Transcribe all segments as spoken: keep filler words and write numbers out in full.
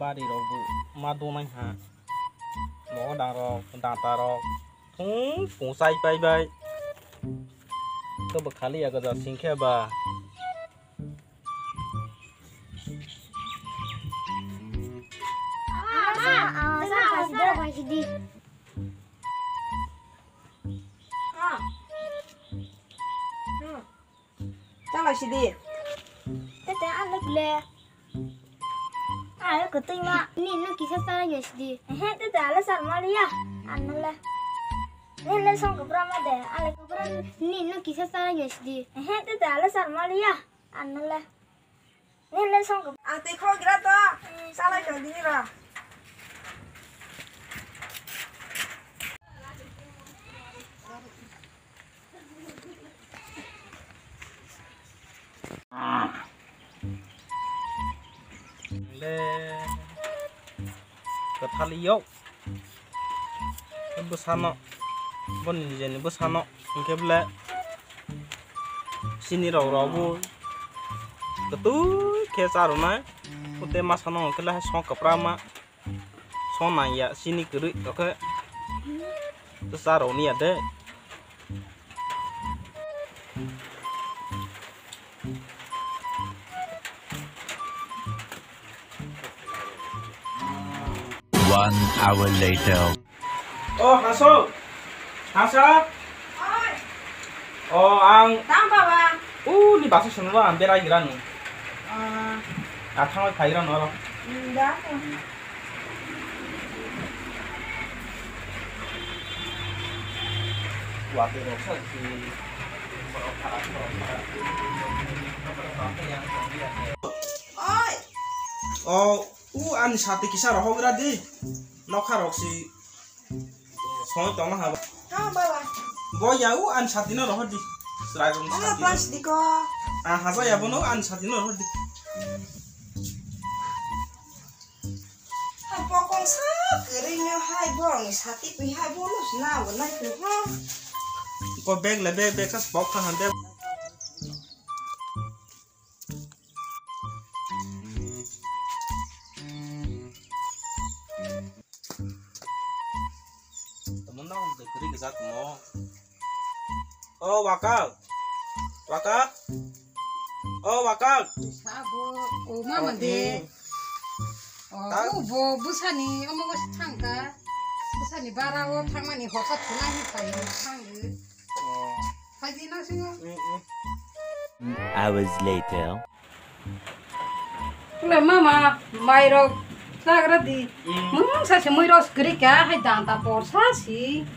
Bari rok bo ma donai ha. Mogo dang rok, danta rok. Thung thung chai pai bai. Kebo khali ya gaja sing khe ba. Chala sidi. Tete alek le. Ayo ketui ma. Ni no kisa chara ya sidi. He tete ale sar mali ya. Anu le. Ni le song kopra ma de. Ale kopra ni no kisa chara ya sidi. He tete ale sar mali ya. Anu le. Ni le song kopra. Ang tei khok gira to. Chala to dini ra. Le kwthali yok. Bwsano, boni nijeni bwsano, hwnkhe bole chini rok rok bo kwtwi khe cha rwnai. Tei masano hwnkhe le hai song kwprama. Song nang ya, chini kwrwi, tokhe cha rw ni ya de. One hour later. Oh, Haso. Hasa. Oi. Oh, ang. Tang baba. Uh, ni basa sunu ba, ang berai gira nu. Ah. Athang phai gira nu aro. Hmm, da. Wa te rok sa si. Oi. Oh, u ani sati kisa rohok gira di. Nokha rok si. Soi tongna ha. Ha, baba. Bo ya u an sati no rohor di. Chwrai rok ni. Ama sati no. Plastic o. Ah, haja ya bono an sati no rohor di. Ha, pokong sa kwrwi no hai bo ang sati kwi hai bo no sna bo nai kwi ha. Ko bag le bag, bag kas pok kha han bag. Tamo nang de kri gajak mo. Oh, wakal. Wakal. Oh, wakal. Sabo, oh, mama de. Oh, bo busani, omo go thangka. Busani bara o thangmani hosa thuna hi thai thang. Oh. Hours later. Le mama, mairok chagra di. Mm. Mung sa se muirok skri ka hai danta porsa si.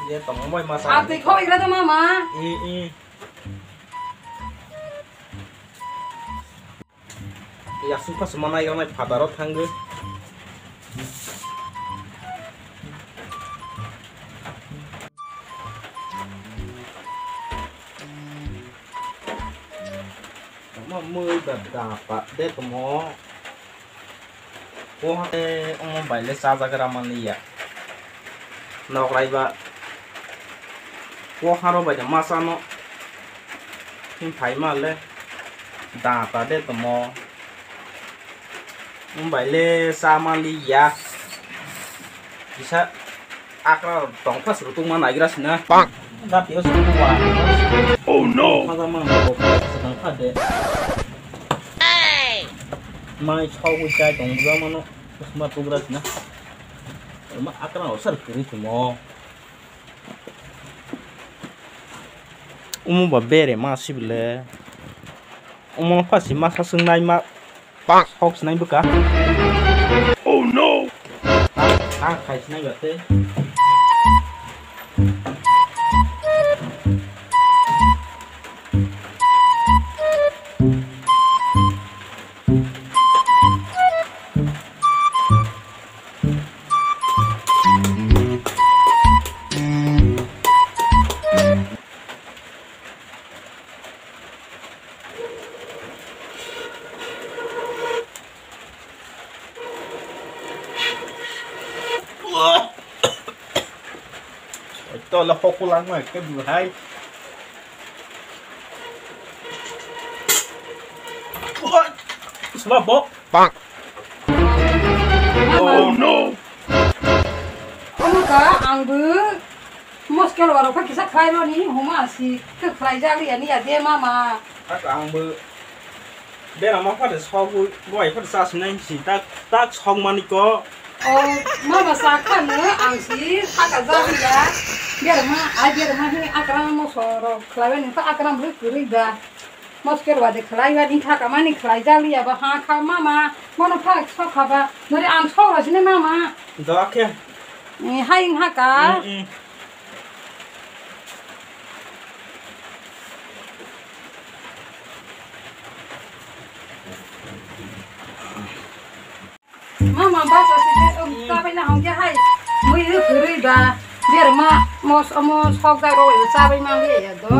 Ye tong mai masa. Ate khoi gra da mama. I, i. Yasuk pa suma nai nai fataro thangwi. Tamo mui ba da pa de tamo. Ko hate omo bai le chajagra manliya. Nokrai ba. Ko haro bai de masa no. Him phai ma le. Da ta de tamo. Omo bai le cha manliya. Kisa akra tong phas rutung ma naigra sina. Pak. Dati o sung wa. Oh no. Masa ma ko sung kha de. Mai chau wi chai tong bra mano. Sma tugra sina. Ma akra o sar kiri tumo. Omo ba bere ma sibile. Omo no phasi masa swngnai ma. Pak. Hok swnai bwkha. Oh no. Ang khai swnai ba tei. Tola hokulang ma ke duhai. Sula bo. Bang. Oh no. Omo ka ang bo moskel warok kha kisa khlai roni huma si khe khlai jali ani ya de mama. Ak ang bo. Bera ma phade sogwi, bo ai phade chasmani si tak, tak sogmani ko. O, mama sa khano ang si thaka jali ya. Bera ma, ai bera ma hi akram moso rok khlai ni ta akram ri kuri da. Moskel wade khlai wani thaka mani khlai jali ya ba ha kha mama. Mono phak sok kha ba. Nori ang sok rosini mama. Do khe. Ni hai ha ka. Mm, mm. Mama, basa sini, um, tabai na hongke hai. Mui ri phuri ba, berma, mos, mos, hok da roi, tabai ma ngi ya do.